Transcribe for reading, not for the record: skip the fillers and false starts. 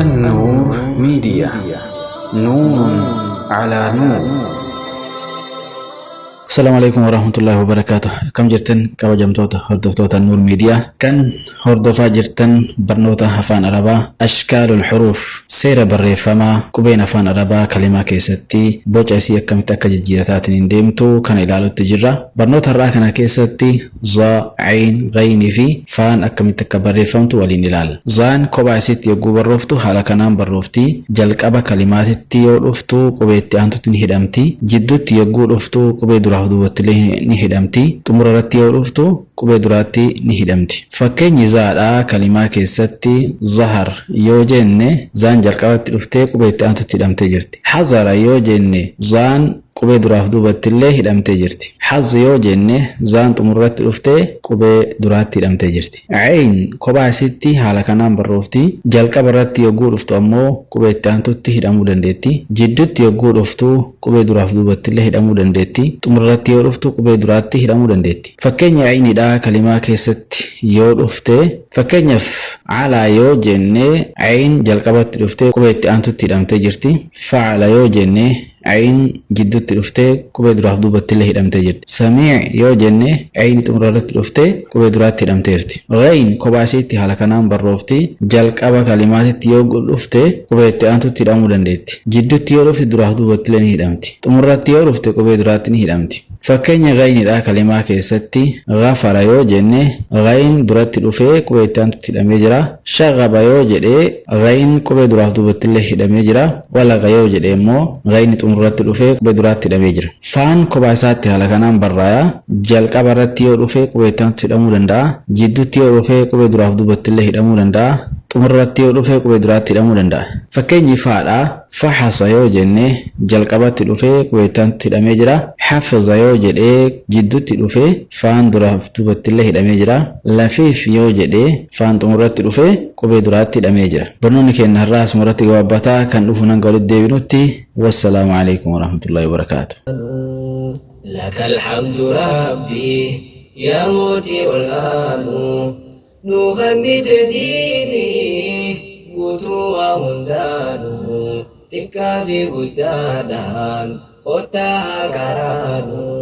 النور ميديا، نور على نور. Asalaamu alaikum warahmatullahi wabarakaatuh. Akkam jirtan, kabajamtoota hordoftoota Nuur Miidiyaa? Kan hordofaa jirtan barnoota afaan Arabaa, ashkaalul huruuf, seera barreeffamaa qubeen afaan Arabaa kalimaa keessatti boca isii akkamitti akka jijjiirataatiin hin deemtu kana ilaalutti jirra. Barnoota har'aa kana keessatti za, ayn, ghaynii fi faan akkamitti akka barreeffamtu waliin ilaalla. Zaan kophaa isiitti yogguu barrooftu haala kanaan barroofti. Jalqaba kalimaatitti yoo dhuftu qubeetti aantutti ni hidhamti. Jidduutti yogguu dhuftu qubee duraaf duubatti illee ni hidhamti. Xumura irratti yoo dhuftu qubee duraatti ni hidhamti. Fakkeenyi zaadhaa kalimaa keessatti zahar yoo jenne, zaan jalqabatti dhuftee qubee itti aantutti hidhamtee jirti. Hazara yoo jenne, zaan qubee duraaf duubatti illee hidhamtee jirti. Haz yoo jenne, zaan xumurratti dhuftee qubee duraatti hidhamtee jirti. Ayn kophaa isitti haala kanaan barroofti. Jalqaba irratti yogguu dhuftu ammoo qubee itti aantutti hidhamuu dandeetti. Jidduutti yogguu dhuftu qubee duraaf duubatti illee hidhamuu dandeetti. Xumurratti yoo dhuftu qubee duraatti hidhamuu dandeetti. Fakkeenya ayniidhaa kalimaa keessatti yoo dhufte, fakkeenyaaf calaa yoo jenne, ayn jalqabatti dhuftee qubee itti aantutti hidhamtee jirti. Facala yoo jenne, ayn jidduutti dhuftee qubee duraaf duubatti illee hidhamtee jirti. Samii yoo jenne, ayn xumura irratti dhuftee qubee duraatti hidhamtee jirti. Ghayn kophaa isiitti haala kanaan barroofti. Jalqaba kalimaatitti yoo dhufte qubee itti aantutti hidhamuu dandeetti. Jidduutti yoo dhufte duraaf duubatti illee ni hidhamti. Xumurratti yoo dhufte qubee duraatti ni hidhamti. Fakkeenya ghaynidhaa kalimaa keessatti ghafara yoo jenne, ghayn duratti dhufee qubee itti aantutti hidhamee jira. Shaghaba yoo jedhee, ghayn qubee duraaf duubatti illee hidhamee jira. Walaga yoo jedhe immoo ghayni xumurratti dhufee qubee duraatti hidhamee jira. Faan kophaa isaatti haala kanaan barraaya. Jalqaba irratti yoo dhufe qubee itti aantutti hidhamuu danda'a. Jidduutti yoo dhufe qubee duraaf duubatti illee hidhamuu danda'a. Xumurratti yoo dhufe qubee duraatti hidhamuu danda'a. Fakkeenyi faadhaa fahasa yoo jenne, jalqabatti dhufee qubee itti aantutti hidhamee jira. Hafiza yoo jedhee, jidduutti dhufee faan duraaf duubatti illee hidhamee jira. Lafiif yoo jedhee, faan xumurratti dhufee qubee duraatti hidhamee jira. Barnoonni keenya har'aa asuma irratti gabaabbataa. Kan dhufu hanga walitti deebinutti, wassalaamu alaikum warahmatullahi wabarakaatu. لك الحمد ربي يا موتي الآن نغني تديني قوتوا هندانو تكافي قدادان خطاها كرانو.